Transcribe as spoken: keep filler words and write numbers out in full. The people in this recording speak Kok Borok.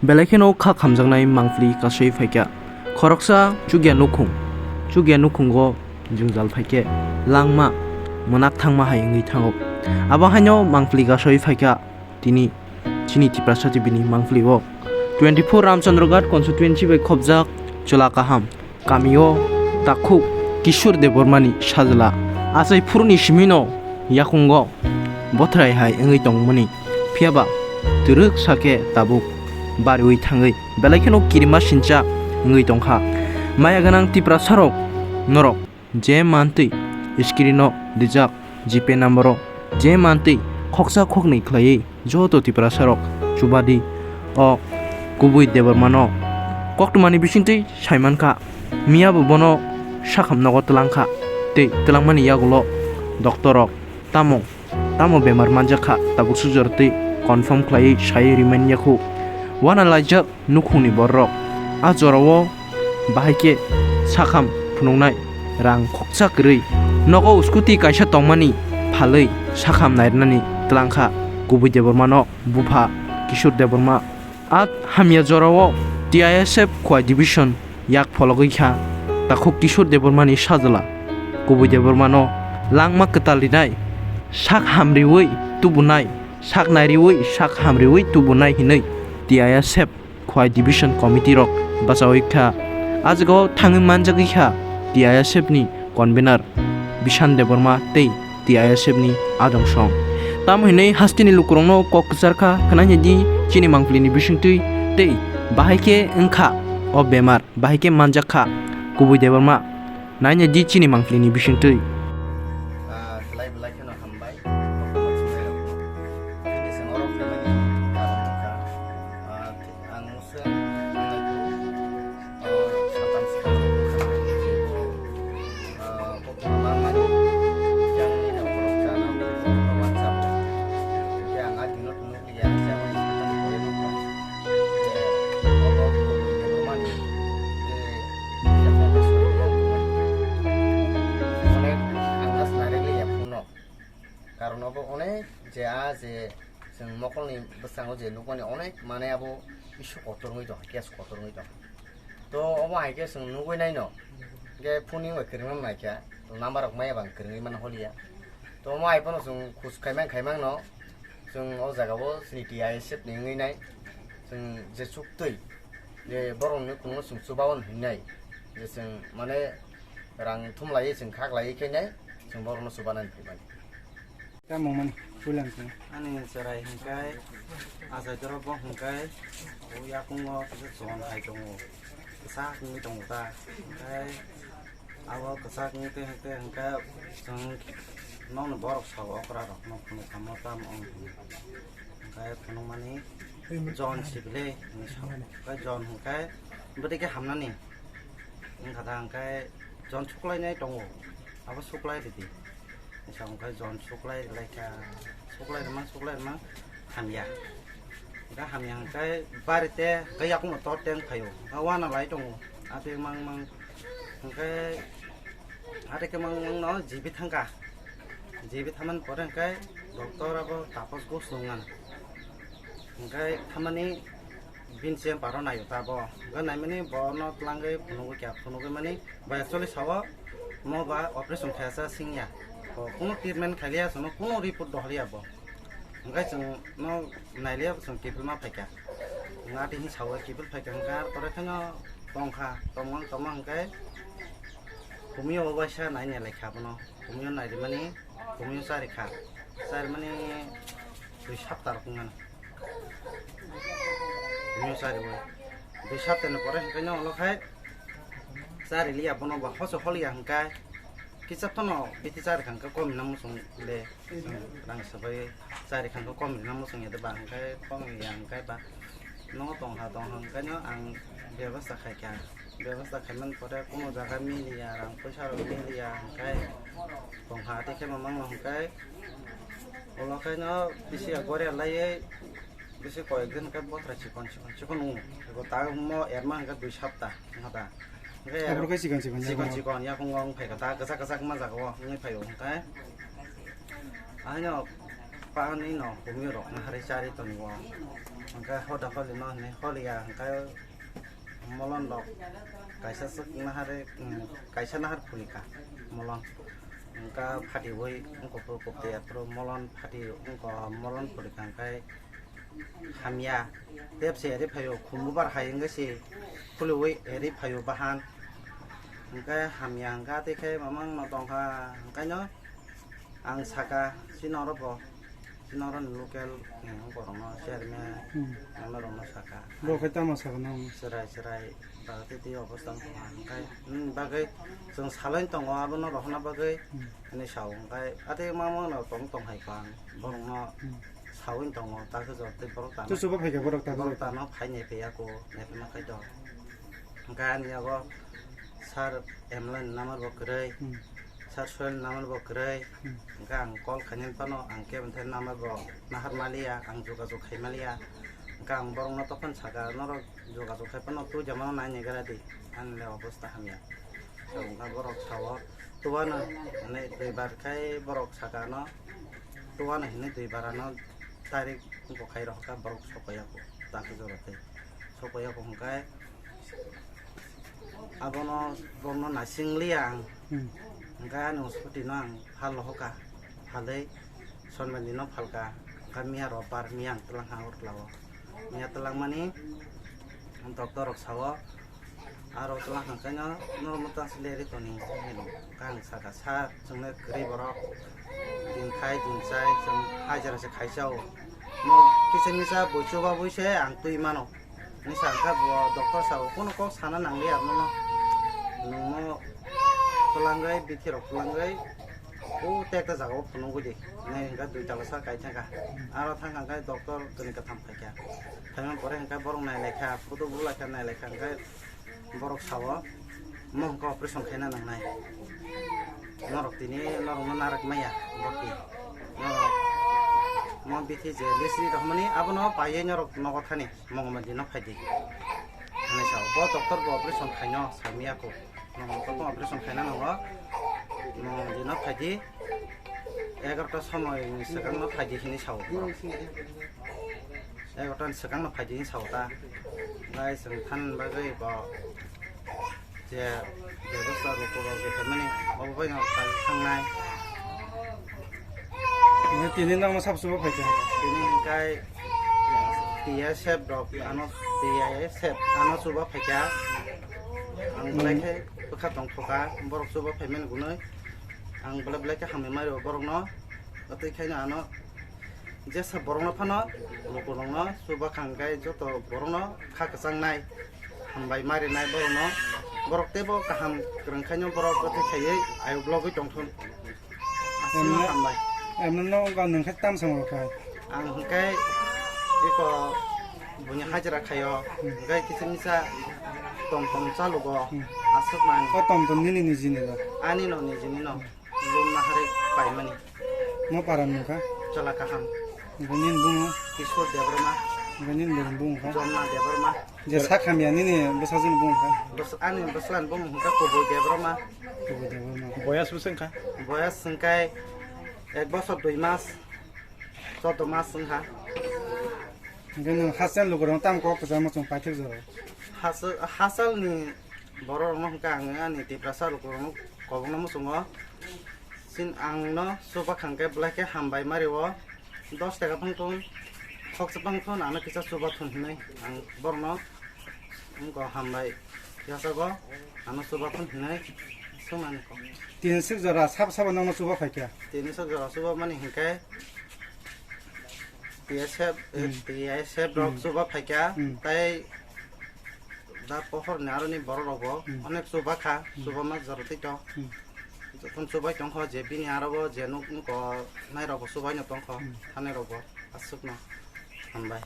Belai kheno kha khamjaknai mangpili kasui phaikha. Khoroksa chukya nukhung, chukya nukhungo jwngjal phaikhe langma mwnak thangma hai wngwi thango. Abo haino mangpili kasui phaikha tini chini Tiprasa T V ni mangpili o. Twenty-four Ramchandra Ghat constituency bai khobjak Chwla Kaham kamio takhuk Kishore Debbarmani sajla achai phuruni simino yakungo bothrai hai wngwi tongmani, phiyaba twrwk sakhe tabuk bariwi thangwi belai kheno kirima sincha wngwi tongkha. Maya gwnang Tiprasarok, norok je mantwi screen o rijak GPay number o je mantwi khoksa khoknwi khlaiwi joto Tiprasarok chubadi o kubui Debbarmano koktwmani bisingtwi saimankha. Miyabo bono sakham nogo twlangkha tei twlangmani yagulo doctor rok tamo tamo bemar manjakha tabuk sujor tei confirm khlaiwi saiwi rimani yakhu. Wana laijak nukhungni bororok. A jorao bahai khe sakham phunuknai rang khoksa kwrwi nogo scooty kaisa tongmani phalwi sakham nairwnani twlangkha kubui Debbarmano bupha Kishore Debbarma. A hamya jorao T I S F Khowai Division yak phologwi kha takhuk Kishore Debbarmani sajla kubui Debbarmano langma kwtal rinai, sak hamriwi tubunai, sak nairiwi sak hamriwi tubunai hinwi T I S F Khowai Division Committee rok bachawi kha. A jagao thangwi manjagwi kha T I S F ni convener Bishan Debbarma tei T I S F ni Adong Song. Tamo hinwi hasteni lukurokno kok kwchar kha, khna di chini mangpili ni bisingtwi tei bahai khe wngkha o bemar, bahai khe manjak kha kubui Debbarma. Naina di chini mangpili ni bisingtwi. Ah, belai belai kheno hambai. Tini chwng oro phaimani karon wngkha, ah, ang mungsa wngkha, ah, satam sikang wngkha, ah, koktwma mangmani, yang nini borok chana wngkha, wngkha, wngkha. Yang adino tongwi liya, yang satam sikang wngkha. Obo kubui Debbarmani, eh, onek ang nas narikliya phunukno. Karon obo onek je a je chwng mokolni bwskango je nukmani onek mane abo issue kotor wngwi tongkha, case kotor wngwi tongkha. To omo hai khe chwng nugwi naino, hwnkhe phone bai kwrwngma naikha, to number rok maya bang kwrwngwi mano holiya. To omo hai phano chwng khus khaimang khaimang no, chwng o jaga o chini T I S F ni wngwi nai, chwng je chuktwi je borok ni kungo chwng chubaon hinnai, je chwng mane rang thumlaiwi chwng khaklaiwi khe nai, chwng borok no chubanani phaimani. Tamo mani pulang chwng. Ani chwrai hwnkhe, achai dorop bo hwnkhe, o yakungo kisa chon hai tongo, kisa wngwi tongo ta, hwnkhe. Abo kwchak wngwi twi hwnkhe hwnkhe chwng nokni borok sao okra rok no phunuk kha mo tamo wng hwnwi. Hwnkhe phunukmani John Sibilai hinwi sao. Hwnkhe John hwnkhe bwdwi khe hamnani wngkha da hwnkhe John suklainai tongo, abo suklai ridi. Sa hwnkhe John suklai rwlaikha, suklai rwmang suklai rwmang hamya. Hwnkhe hamya hwnkhe bari te hwnkhe yakungno tor teng phaio, hwnkhe uanalai tongo. Atwi mang mang hwnkhe atwi khe mang mangno G B thangkha. G B thammani pore hwnkhe doctor abo Tapas Ghosh nungna. Hwnkhe thammani bini chamber o naio ta bo. Hwnkhe naimani bono twlangwi phunugwi kha, phunugwi mani bai actually sao mo ba operation khaisa singya. Bo kunu treatment khailiya, chwngno kunu report dohorya bo. Hwnkhe chwngno nailiya, chwng kiphilma phaikha. Hwnkhe atwi hwnwi sao kiphil phaikha, hwnkhe pore kheno tongkha, tongmang tongmang hwnkhe kumio waisa naina laikha bono. Kumio nairimani, kumio charikha. Charimani dui sapta rok wngmano. Kumio chariwi. Dui saptani pore hwnkhe no ulo khai chariliya bono ba hoso holiya hwnkhe kisa phano biti charikha hwnkhe kom rina muchung le. Rang sabai charikha hwnkhe kom rina muchung ya de ba hwnkhe kom ya hwnkhe ba. Nogo tongkha, tongkha hwnkhe no ang bebasta khaikha. Bebasta khaimani pore kuno jaga miliya, rang poisa rok miliya hwnkhe tongkha, tei khe mamang no hwnkhe ulo khe no bisi ya goria laiwi bisi koyek din hwnkhe bothra chikon chikon chikon wngo. Eko ta mo erma hwnkhe dui sapta wngkha ta. Hwnkhe aboro khe chikon chikon chikon yago chikon yakungo wng phaikha ta, kwchak kwchak ma jaga o wngwi phaio hwnkhe. Ahaino pani no kumui rok naharwi charwi tongo. Hwnkhe hoda holi no hwnwi holiya, hwnkhe molon rok kaisa swk nahar, mm, kaisa nahar phuli kha molon. Hwnkhe phatiwi wngkha phuru, koktwi aphuru molon phati wngkha, molon phuli kha hwnkhe hamya. Tep se eri phaio, khumbubar hai wngkhe se khuliwi eri phaio bahan. Hwnkhe hamya hwnkhe tei khe mamang no tongkha, hwnkhe no ang saka, chini oro bo, chini oro ni local, eh, borok no chairman, Hmm. ano rok no saka. Bo khai tamo saka nang? Chwrai chwrai, bagwi tei obostha wngkha, hwnkhe, hmm, bagwi chwng salai tongo, abono rohorna bagwi, Hmm. ani sao, hwnkhe, ate mamang no tong tong hai kha ang, borok no Hmm. sawi tongo, ta khe jor tei borok tano, Tu chuba phaikha borok ta borok jor. Tano phai nai phaiyako, nai phai ma khai to. Hwnkhe ani yago sir M L A ni number bo kwrwi, Hmm. sir Soil ni number bo kwrwi. Hmm. Hwnkhe ang call khainani phano ang kebo thai number bo nahar maliya, ang jogajog khai maliya. Hwnkhe ang borokno tokphano saka, norok jogajog khai phano twi jamano nai nai gra di, ani le obostha hamya. So, hwnkhe borok sao, tuwano, hwnwi duibar khai borok saka ano, tuwano hwnwi duibar ano tarik wngkha khai rw kha borok sokpaiya kho, ta khe jora tei sokpaiya kho hwnkhe abono borokno naising liya ang, Hmm. hwnkhe ani hospital no ang phal rohor kha, phalwi sonbandi no phalka, hwnkhe miya robar miya ang twlang kha Agartala-o, miya twlangmani doctor rok sao, aro twlang kha hwnkhe no norok mwtang se leri toni hino, hwnkhe ang saka sa chwngno kwrwi borok din khai din chai chwng hajira se khaisa o, no kisa misa bui chuba bui se ang twi mano. Ni sa kha bo doctor sao, "Kuno kok sana nang liya, nono, nungno twlangwi, bithi rok twlangwi, o tekta jaga o phunugwi di." Nai hwnkha dui tala sa kai thangkha. Aro thangkha khe doctor tini katham phaikha. Phaima pore hwnkha borok nai laikha, photo bu laikha, nai laikha hwnkhe borok sao, "Mo hwnkha operation khaina nangnai. Norok tini norokno narak maya, boki. Norok mo bithi je list ri rohmani, abono paiwi norok nogo thani." Mongolbar dino phaidi. Hinwi sao. Bo doctor bo operation khaino samiya kho. Mongolbar bo operation khaina nango. Mongolbar dino phaidi. Egarota somoy ni swkang no phaidi hinwi sao. Egarota ni swkang no phaidi hinwi sao ta. Bai chwng than bagwi bo je bebosta rw kuro khe phaimani, obo bai no kal thangnai. Tini nang no sab chuba phaikha? Tini hwnkhe T S F rok ano, T S F ano chuba phaikha. Ang belai khe bwkha tong thoka, borok chuba phaimani gunui. Ang belai belai khe hambai mari o borok no. Tei khaino ano jesa borokno phano lukurokno chuba khangkhe joto borokno kha kwchangnai, hambai marinai borokno. Borok teibo kaham kwrwng khaino borok kwthwi khaiwi ayuk logwi tongthun. Aswkno hambai. Emno no wngkha nwng khe tam samung kha? Ang hwnkhe eko buini hajira khaio, hwnkhe kisa misa tom tom chalugo, Hmm. Aswk man. O tom tom nini nijini da? Ani no nijini no. Lum nahari paimani. Mo para nungkha? Chwla kaham. Hwnkhe nini bumo? Kishore Debbarma. Hwnkhe nini bumo bumo kha? Jomna Debbarma. Je sak hamya nini bwsajwkni bumo kha? Bwsa-, ani bwslan bumo hwnkha Kubui Debbarma. Kubui Debbarma. Boyas bwswk wngkha? Boyas hwnkhe ek bosor dui mas, chordo mas wngkha. Hwnkhe nwng hachal lukurokno tamo kok kwchangma chwng paithak jora? Hachal, hachalni bororokno hwnkhe ang ani Tiprasa lukurokno kobokno muchungo. Chini ang no chuba khangkhe belai khe hambai mari o. Dos taka phang thun, khoksa phang thun, ano kisa chuba thun hinwi ang borokno wngkha hambai yachago, ano chuba thun hinwi swngnani kok. Tini swk jora sabo sabo nokno chuba phaikha? Tini swk jora chuba mani hinkhe T S F, Hmm. T S F rok Hmm. chuba phaikha, Hmm. tei da pohor ni aroni borok rok bo Hmm. onek chuba kha, Hmm. chuba ma jora tei to. Hmm. Jokhon chubai tongkho je bini aro bo je nuk nuk nai rok bo chubai no tongkho, Hmm. thani rok bo aswk no hambai.